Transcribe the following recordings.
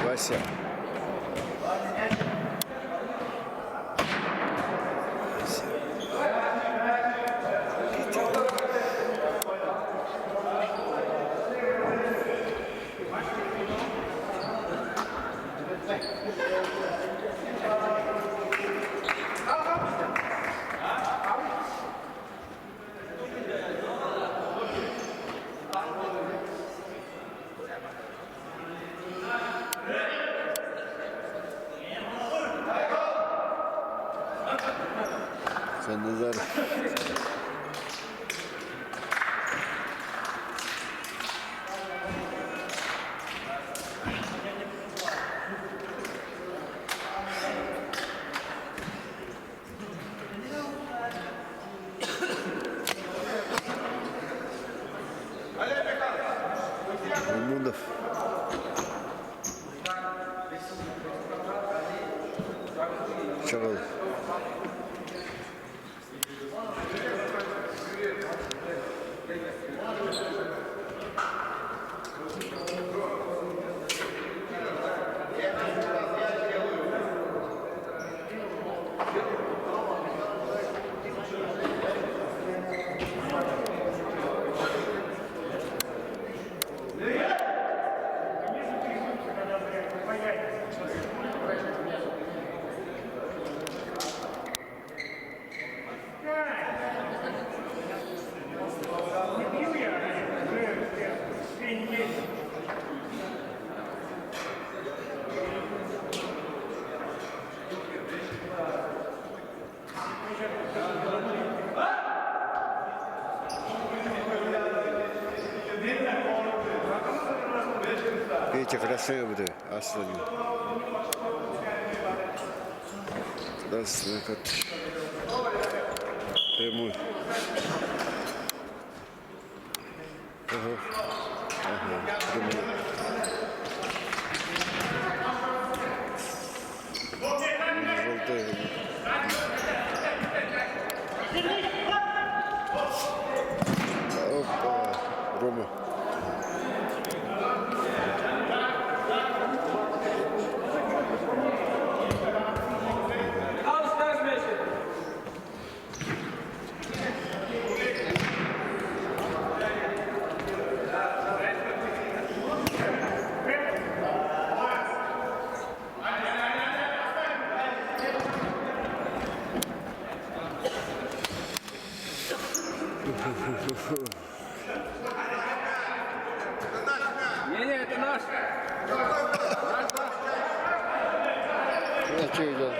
Вася. Вася. Санназар. Мамунов. Чаҕыл. Петя красивый, аслан. Красный как прямой. Ага. Ага, прямой. Желтый. Опа, Рома. Не-не, это наш. Я что идет?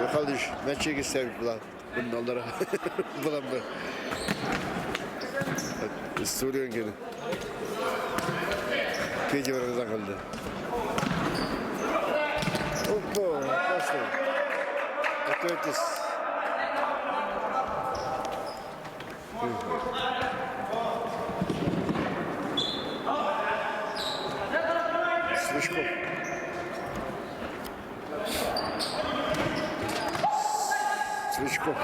Михайлович, мячик ставить была. Bundan Bulan bu. История кини. Петя баргызан калды. Опа, опасно. Готовитесь. Слишком. Слишком.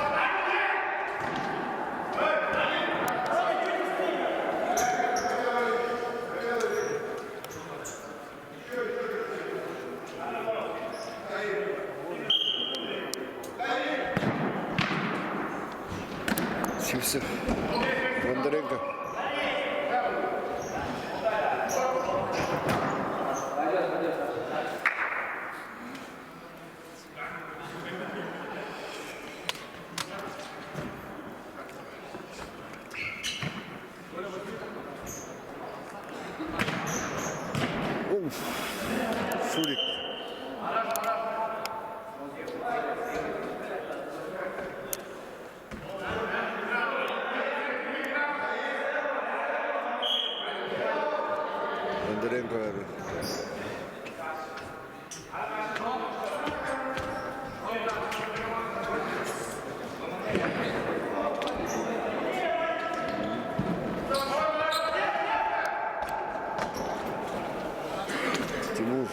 Сивцев. Бондаренко. Уф. Шурик. Бондаренко abi. Тимур.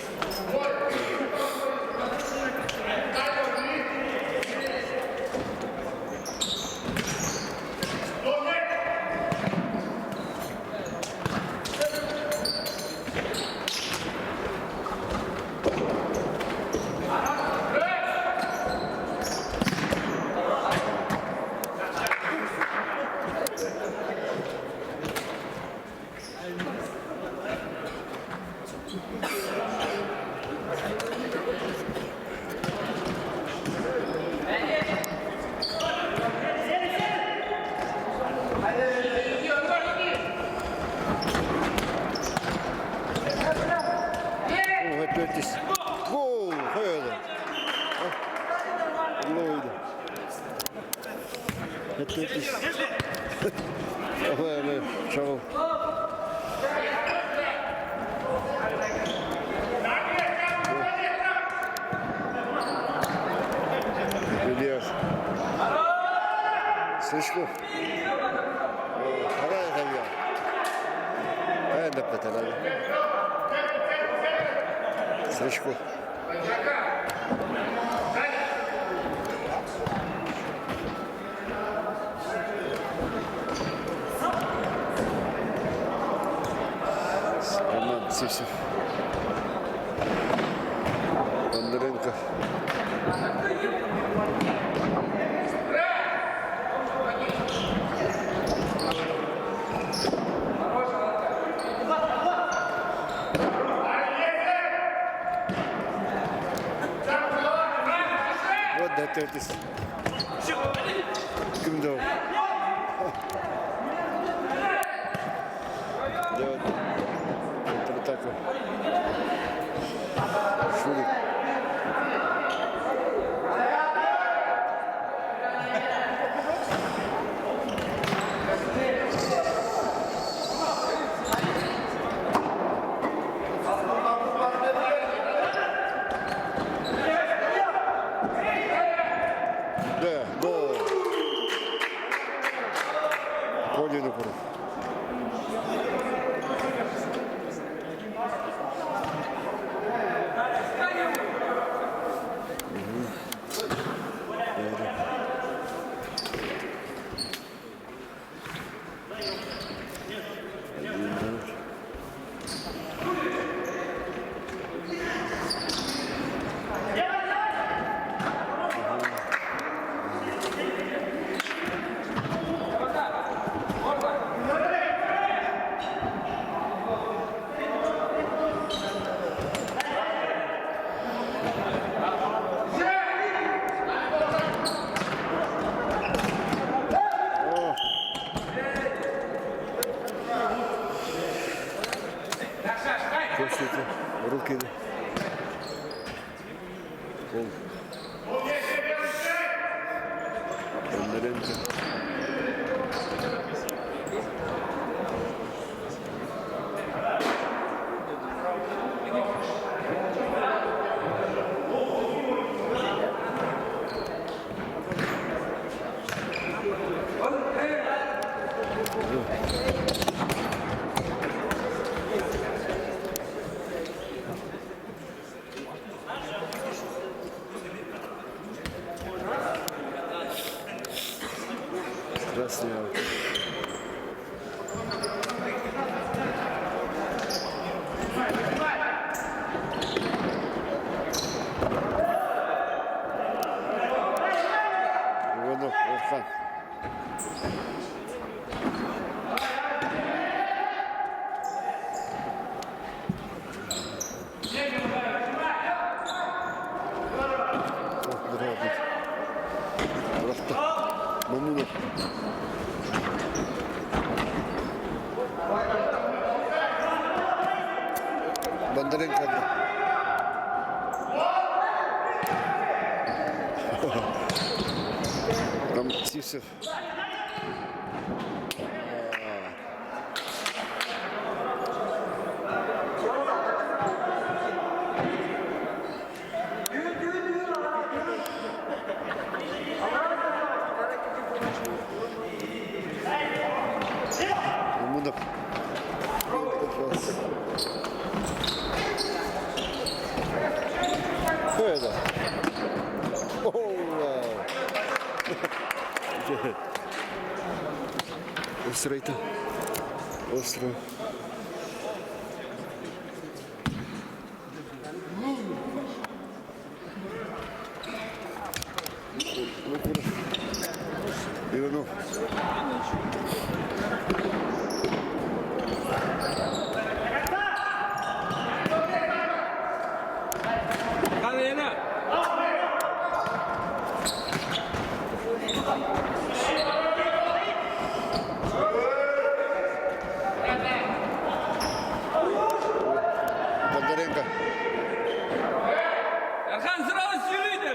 Түөртүс. Гол! Хойоду. Лойду. Түөртүс. Чоҕул. Ильяс. Слишком. Стручков. Роман Сивцев. Бондаренко. Вот да төрдүс. Ким да Делать контратаку. Шурик. Да, гол. Гол Винокуров. Көрсөтө руки. Гол. Бондаренко. Красный аут. Иванов Орхан. Бырахта. Мамунов. Бондаренко. Рамтисов. Остройта. Остро. Иванов. Бондаренко. Эрхан сразу сүүрүйдэ!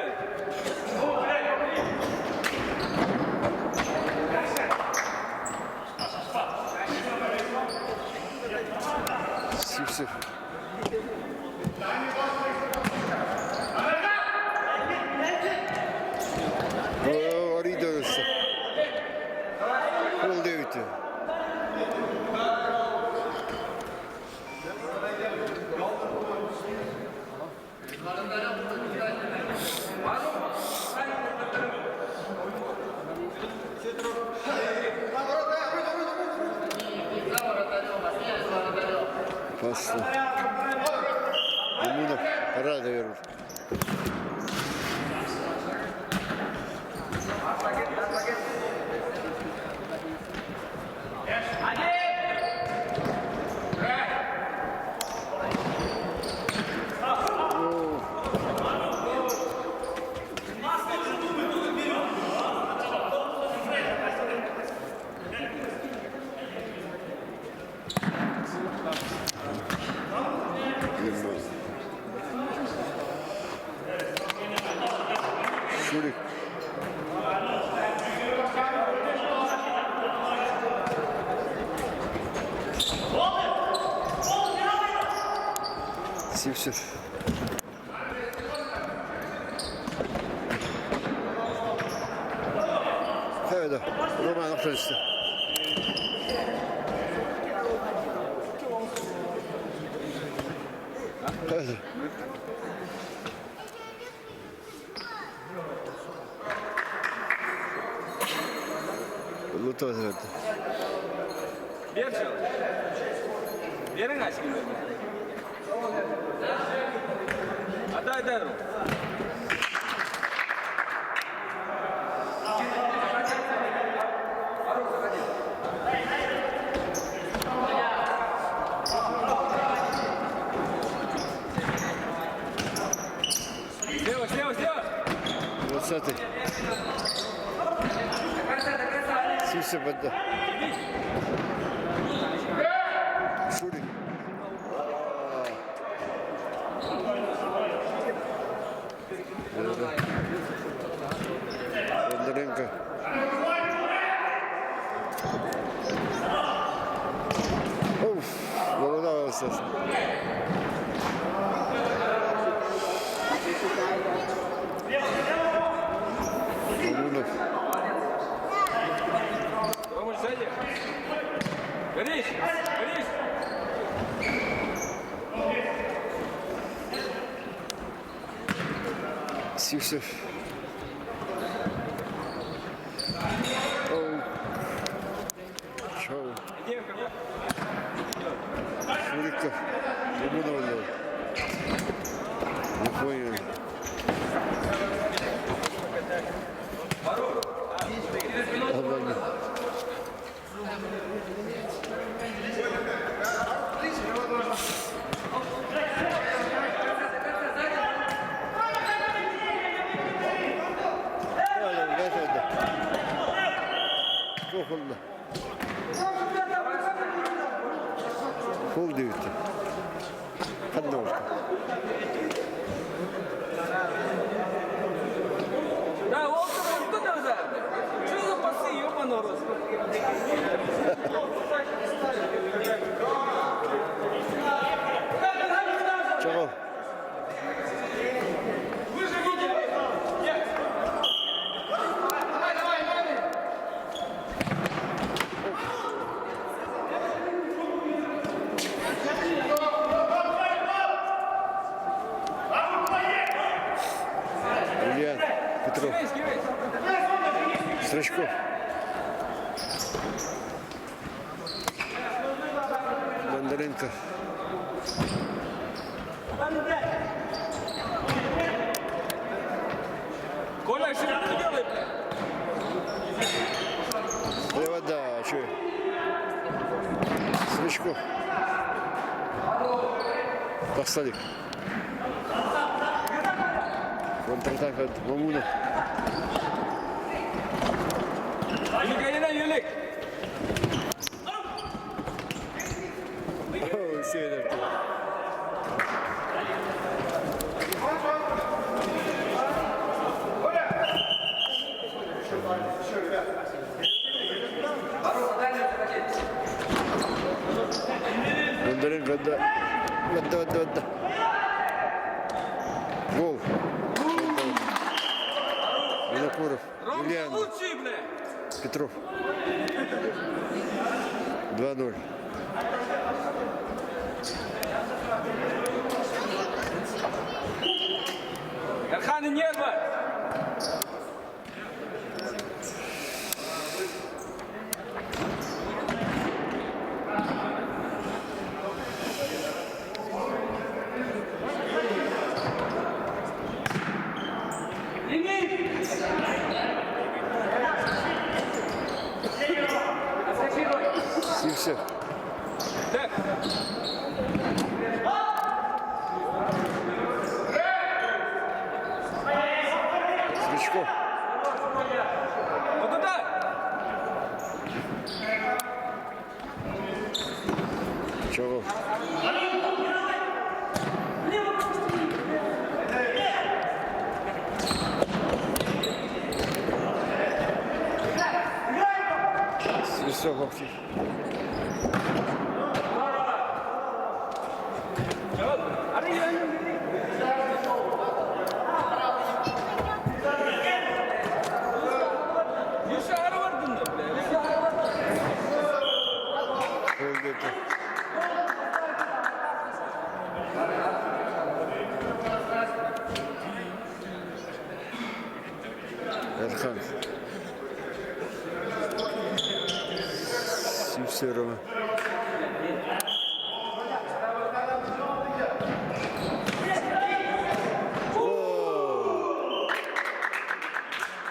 Сивцев. Арыйда Ол диэбитэ. Паста. Мамунов рада вернуть. Шурик. Сивцев. Хайда, Роман охтонста. Хайда. Лутоза. Биэр Биэриҥ ачкин. Отдай Дэру. Слева, слева, слева! 20-й. Сивцев бадда. Шурик. Бондаренко. Уф, волонавался. Мамунов. Рома, сзади. Горись! Горись! Сивцев. Оу. Чау. Где, какой? Шуриков. Мамунова. Не понял. Ладно. Ладно, ладно. Туох Фол диэбитэ. Ханна барда? Да, ол кто назад? Что за пасы, ёбаный рот? Чего? Вы же видели! Нет! Давай, давай, давай! Стручков. Бондаренко. Коля, что ты делаешь, бля? Левода, что? Стручков. Посадик. Контратака от Мамуна. Юлик, Юлик. О, все это. Бондаренко, да. Да, да, да. Гол. Винокуров. Ром, Ильян. лучший, бля. Петров. 2-0. Эрхан, нервы. Сився. Так. Стручков. Вот туда. Чего? Свисток вообще. Еще Гарвардын, бля. Гол где-то. Эрхан. Сивсерова. О!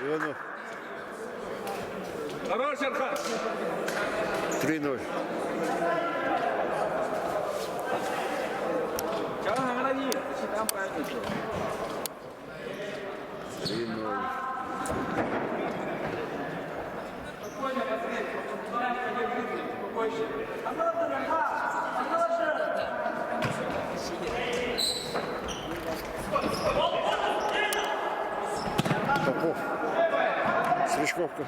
Иванов. Хорош, Эрхан. 3-0. Чего награди? Там правильно. 3-0. Попов. Стручковка.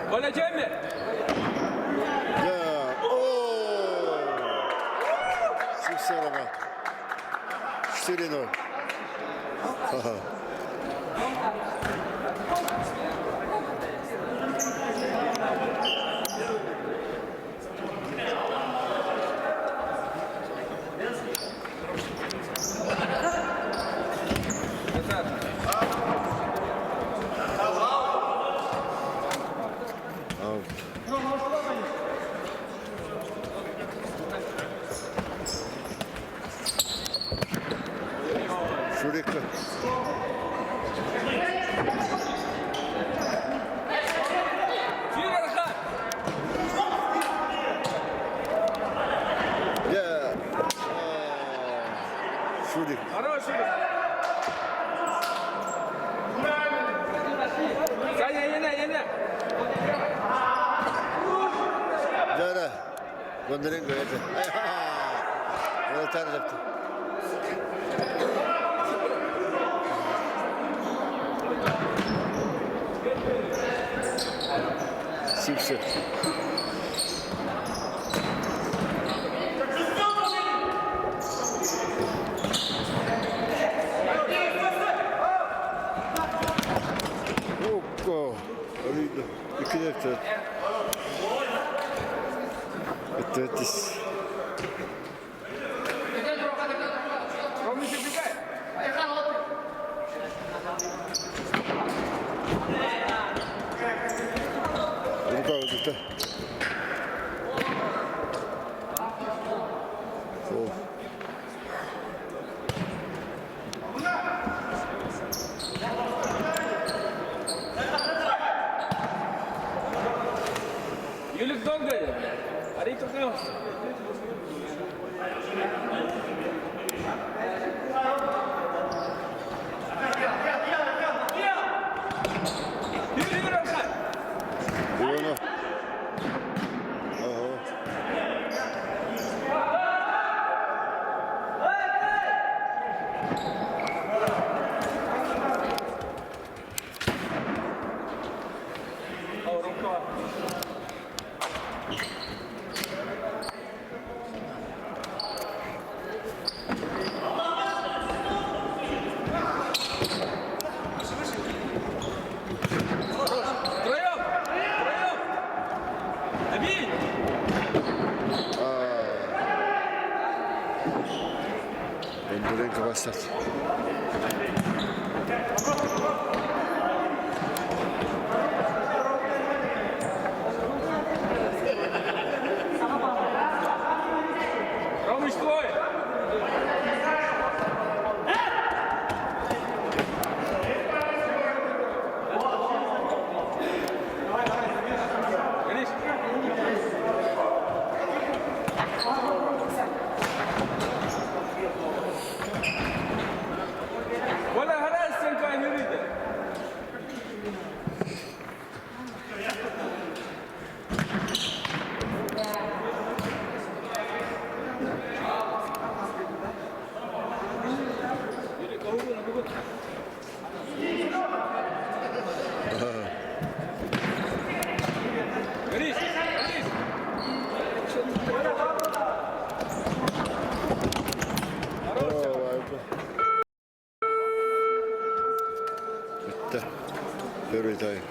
Коля, Джемми. Да. О! Сивсерова. 4-0. Ага. Аут. Шурика. Сир, Эрхан. Да. Шурик. Хорош, Шурик. Саня, ене, ене. Да, да. Бондаренко это. Вратарь yaptı. Сивсер. Опа! Видно. İki nefte. Это. Бондаренко başlat. Ромыч твой! Гриш! Коля Герасенко Юрій. Гриш, Гриш! Бүттэ. Первый тайм.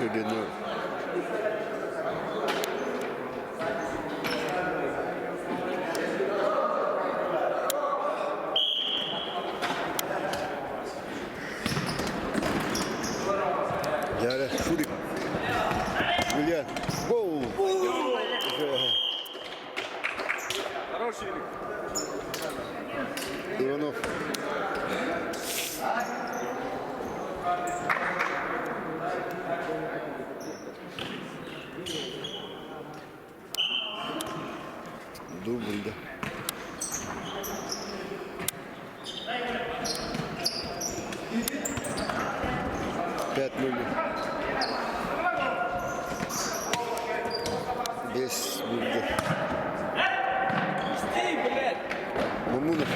Чудинов. Дьэ, Шурик. Юлия. Гоу! Хороший Юрий. Иванов. Дубль, да. 5-0. Без дубльга. Стой, блядь! Мамунов.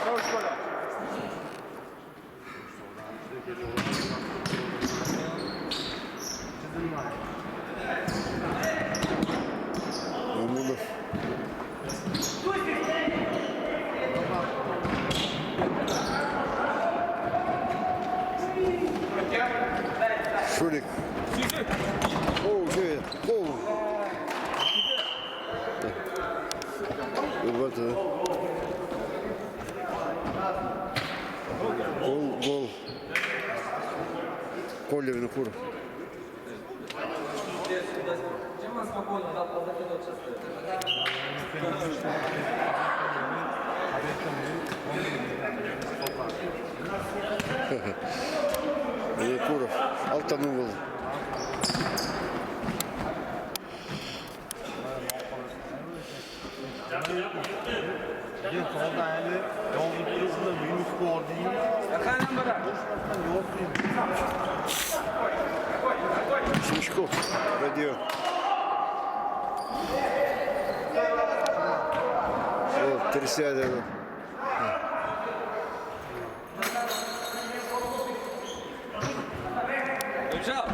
Хорош, Коля. Мамунов. Шурик. Оу, что это? Оу. Вот это. Гол, гол. Коля Винокуров. Чем он спокойно дал закинуть сейчас? Винокуров. Алтан угол. Шишков. Радио. О, трясяда. Побежал.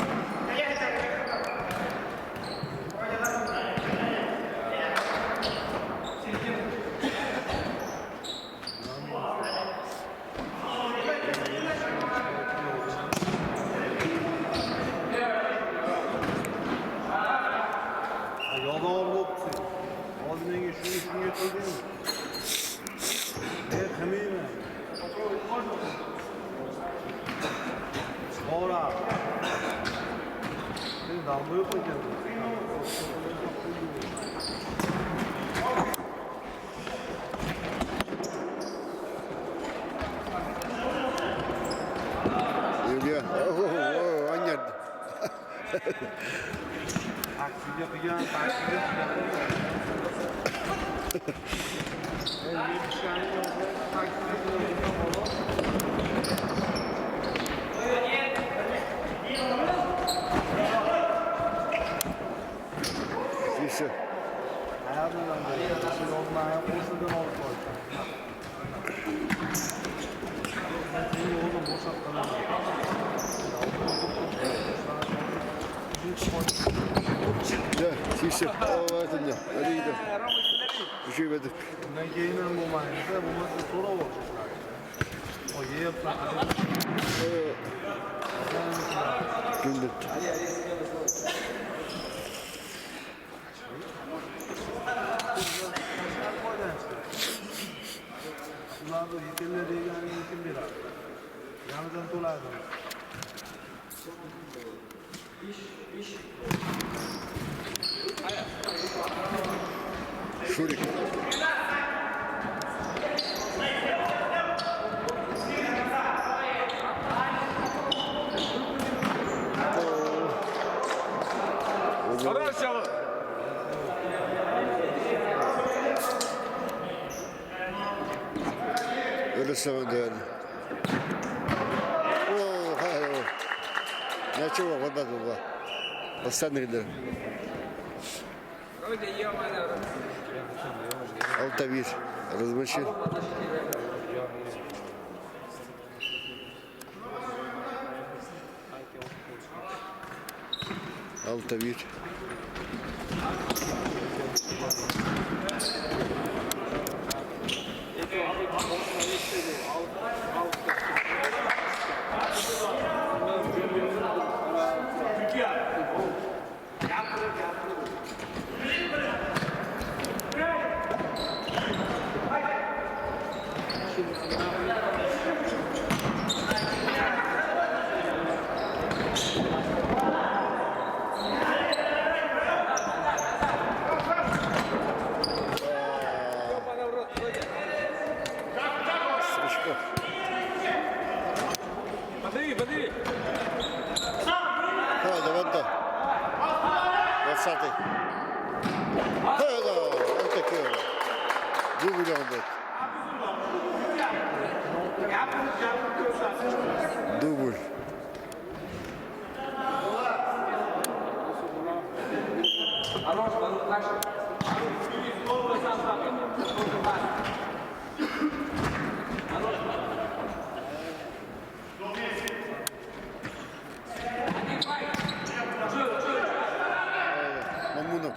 Yolda bo'pti. Hozir menga shuni shunga qildingmi? Men qilmayman. Bora. Sen damla yo'q ekan. Илья. О, Аня. Taksiga qilgan, taksiga qilgan. Yetishgani yo'q, taksiga qilgan bola. И все. Qayerdan Shu yozmani qo'shidan olib qo'ydi. Seni o'zim bo'shab qolaman. Да, все. О, это не. Арида. Живет. Undan keyin ham bo'lmaydi, bo'lmasa so'rab ol. O yeyapsan. Gündür. Ularni yetimlar deganini kim beradi? Yamidan to'laydi. Шурик. Хорош, Чалов. Öyle değerli. О, хай, Ничего, вот это было. Остальные да. Вроде ё-моё. Алта-биир. Размаши. Алта-биир. Стручков. Подиви, подиви. Давай, давай, 20-й. Да, он такой. Дубль он Дубль. Мамунов.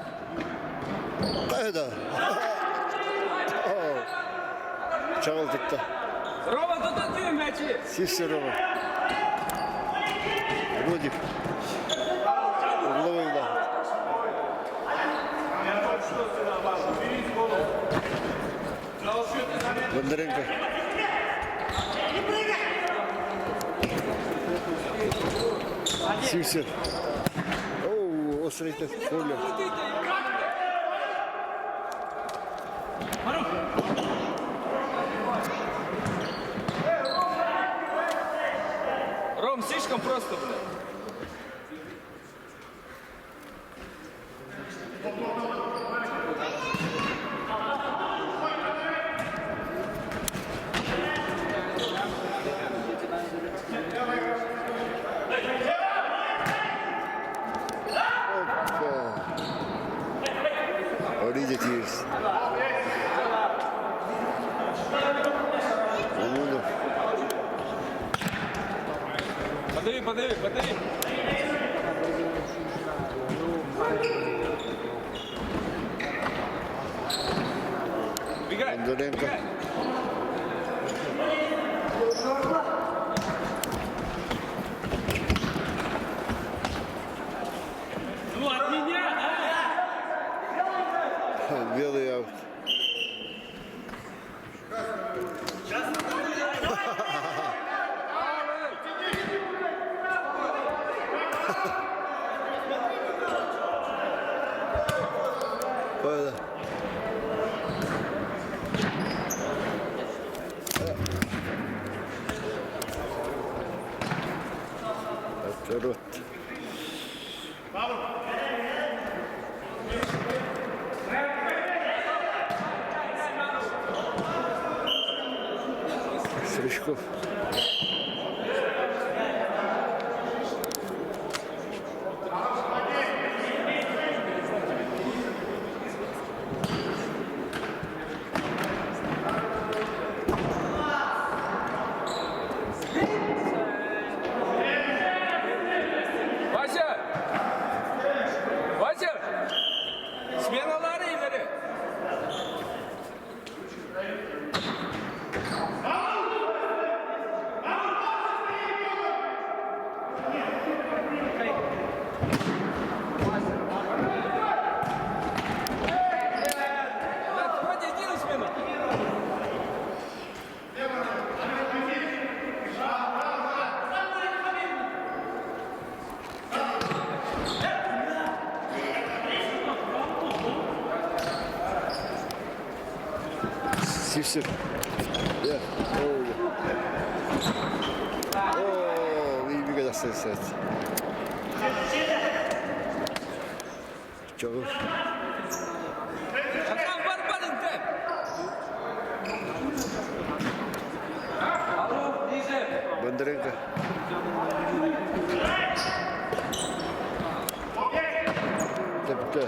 Да. Чаҕыл тутта. Рома, тут один мячи. Сився Рома. Рудик. Угловой удар. Бондаренко. Сивсер. Оу, острый Коля. Ром, слишком просто, блядь. Опа. Оридя Тирс. Мамунов. Подиви, подиви, подиви. Бегай. Бондаренко. Бегай. Ну, от меня, а? Белый аут. Böyle. Рот. Стручков. Вася! Вася! Сменалары ileri. Да, вроде делай смену. Сивсер. Я. Оо. Оо, iyi bir kadar ses. Чого? А там барбарын темп. Алло, ниже. Бондаренко. Тепте.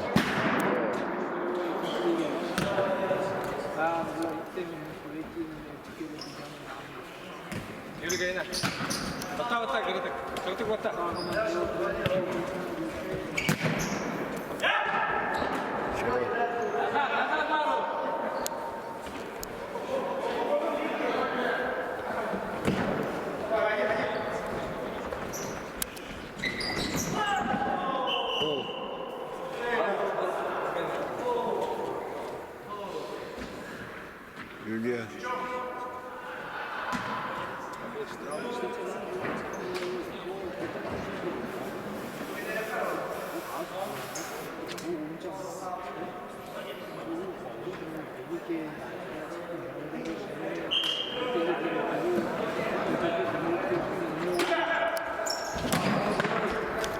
Юлия.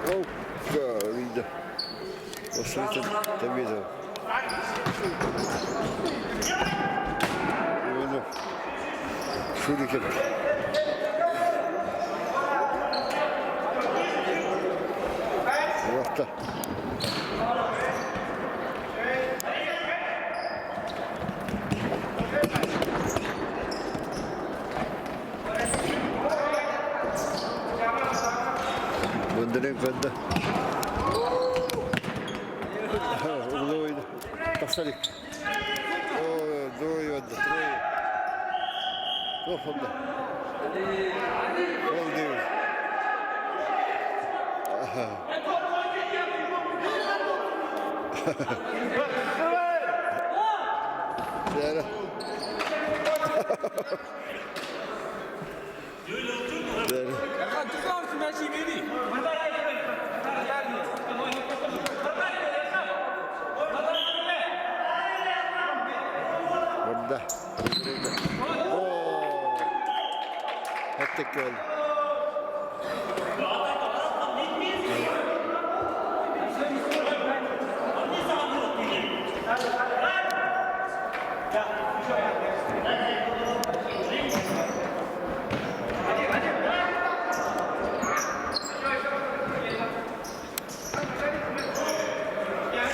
О, видно. Посмотрите, Иванов. Шуриков. Уохта. Бондаренко Угловой Тахсарик. О, двое, трое. Туох онно? Ол диир. Барда. Оо! Эттик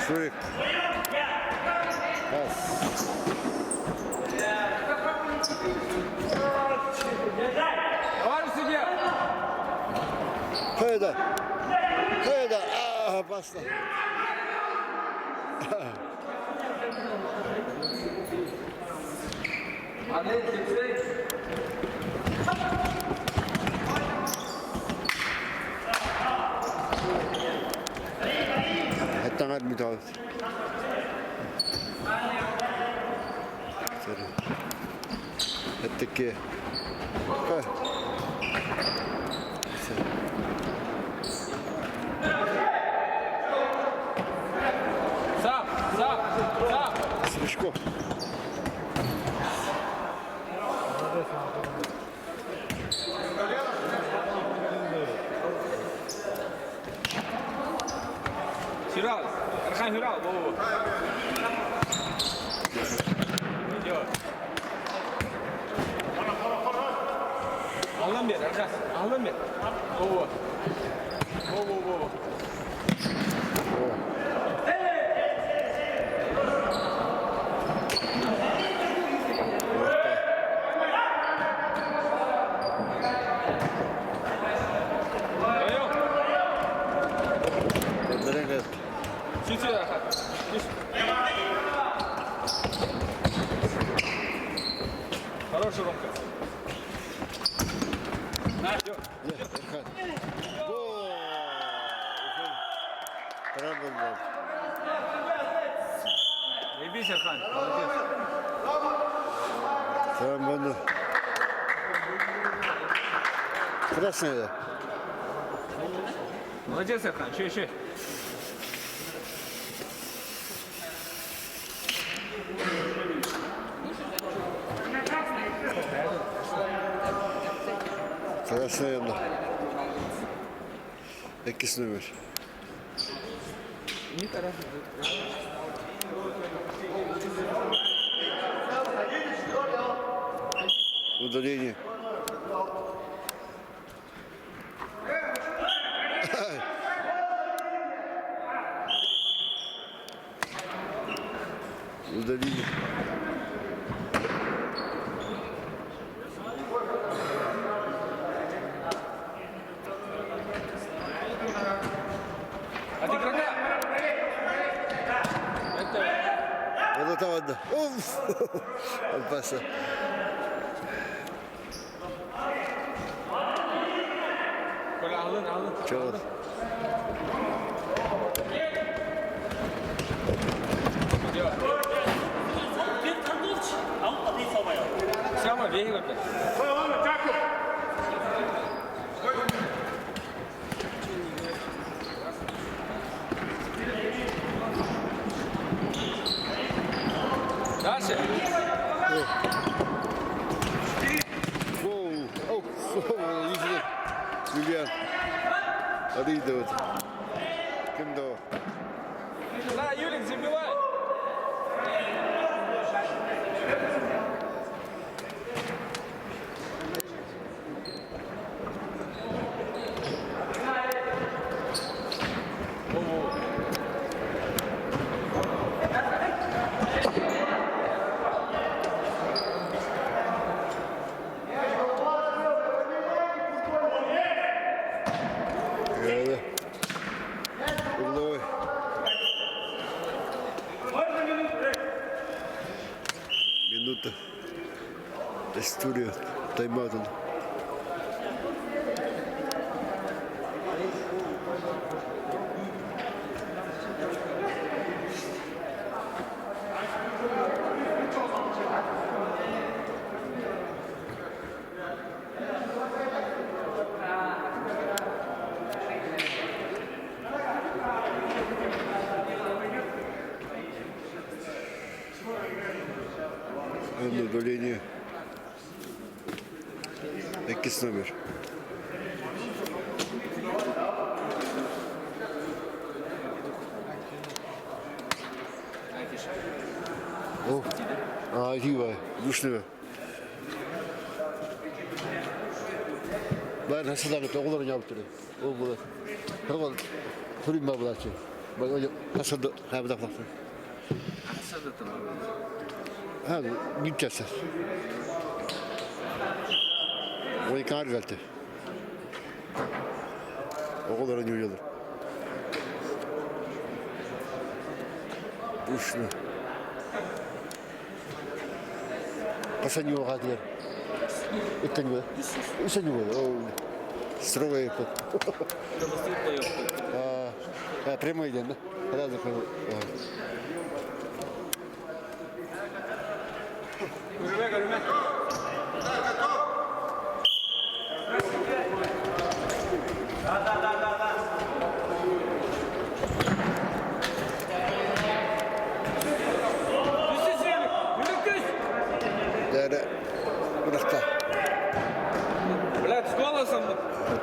Шурик. Пас. Товарищ судья! Хайда. Хайда. А, опасно. Хаттаҥар бүтөҕүт. Эттикки. Сам, сам, сам! Смешко. Хюрал, Архан Хюрал, во-во. Идет. Алдан бер, Архан, алдан бер. Во-во. Во-во-во. Вдвоем. Бондаренко. Чуть-чуть, Архан. Чуть. Хороший, Ромка. На, идет. Эрхан. Гол! Трабл. Заебись, Архан. Молодец. Трамбону. Красная. Молодец, Архан. Еще, еще. Красная. Иккис номер. Удаление. Удалили. Паса. Коля, алын, алын. Чол. Сяма, бей опять. Дальше. Воу. Оу, Юлиан. Арыйдыбыт. Ким да На, Юлик, забивай. Угловой. Минута. История тайм-аутын. Наблюдение. Иккис номер. О, а, Ива, душного. Баар хасылааны оҕолорун ньаабыттара. Ол буолар. Хабал хурим бабылааччы. Хасады хаабыдахлахтар. Ha, bir keser. Ой каар галте. Оҕолорун ньуйалар. Душно. Хасан ньуоҕаатылар. Икки ньуо. Үс ньуо. Строгая А, прямой идем, да? Сразу. Көрүмэ, көрүмэ. Түс, түс, Юлик. Юлик, түс. Дәрі бұрақта. Блядь, с голосом.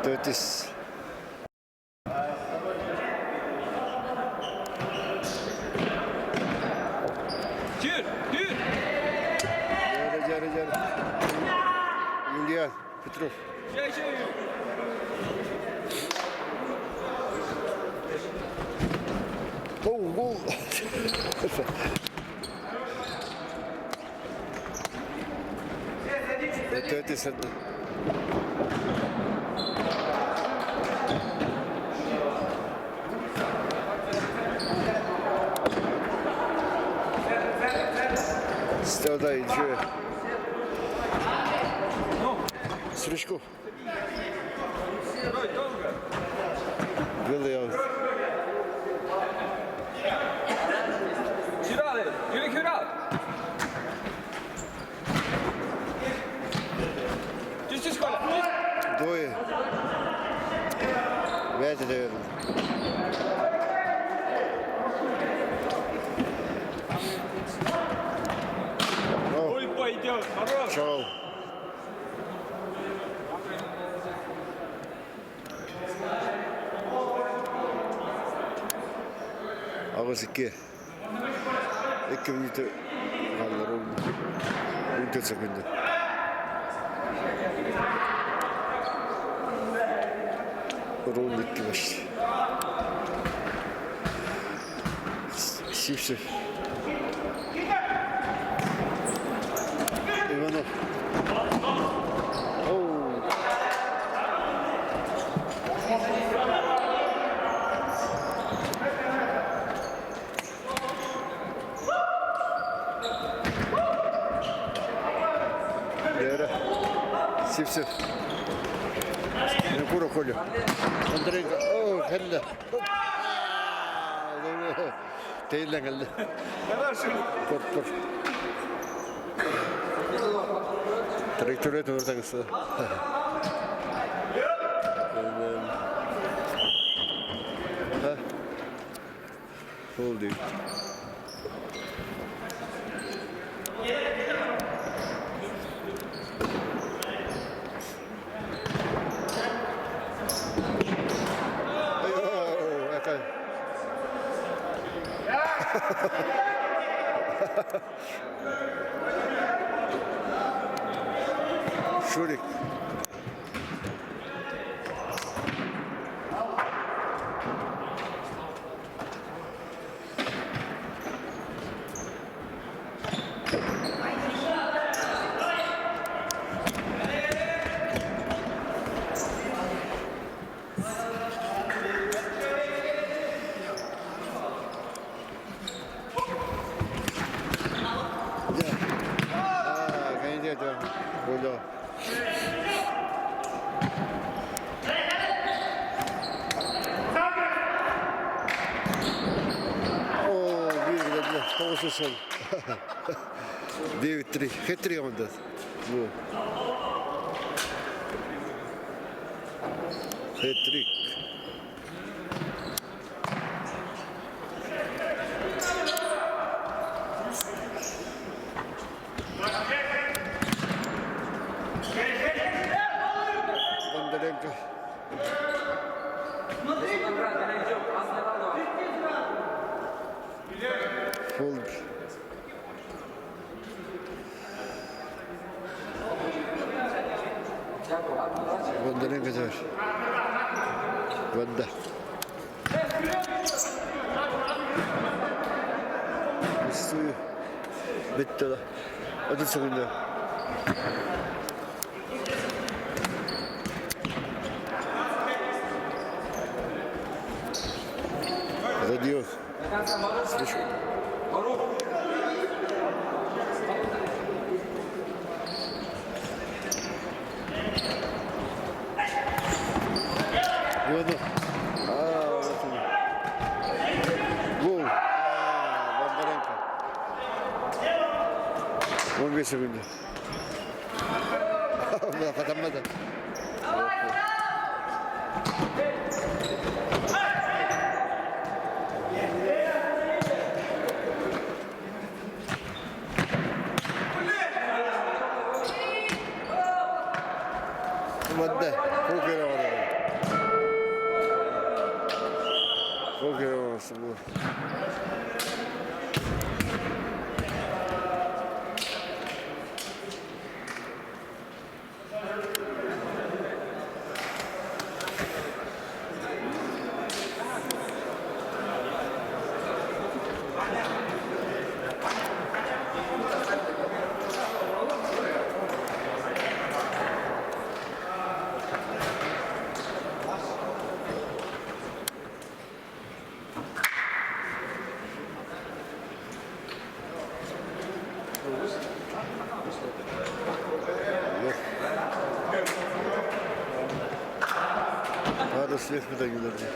Төтіс. Түр, түр. Дәрі, дәрі, дәрі. Юлиан Петров. Еще, еще, Юлик. Оу, гол. Төтіс. Стеда үчүгэй. Стручков. Стой, долго. Белый аут. Хюрал, Юлик, Хюрал. Түс, түс, Коля. Түс. Двое. Бэйэтэ наверное. Ой, пойдет. Хорош. Чау. Аҕыс икки. Икки мүнүүтэ хааллар 14 секунда. Раунд икки почти. Сивцев. Иванов. Оу. Вера. Сивцев. Кура Коля. Андрейка. О, кэллэ. Тэйиллэн кэллэ. Кор-кор. Траектория тур тагысы. Ол дии. Шурик. Тоҕус сыл. 9-3. Хет-трик командат. Хет-трик. Бондаренко. Фолд. Бондаренко түһэр. Бонда. Сую. Бүттэ да. 30 секунда. Радио. Слышу. Иванов. А, вот он. Гол. А, Бондаренко. 15 секунда. Хатаммата. Мадда. Покер оҕолоро. Покер оҕолоро. Пару слов да gülerdi.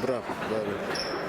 Абрам, да.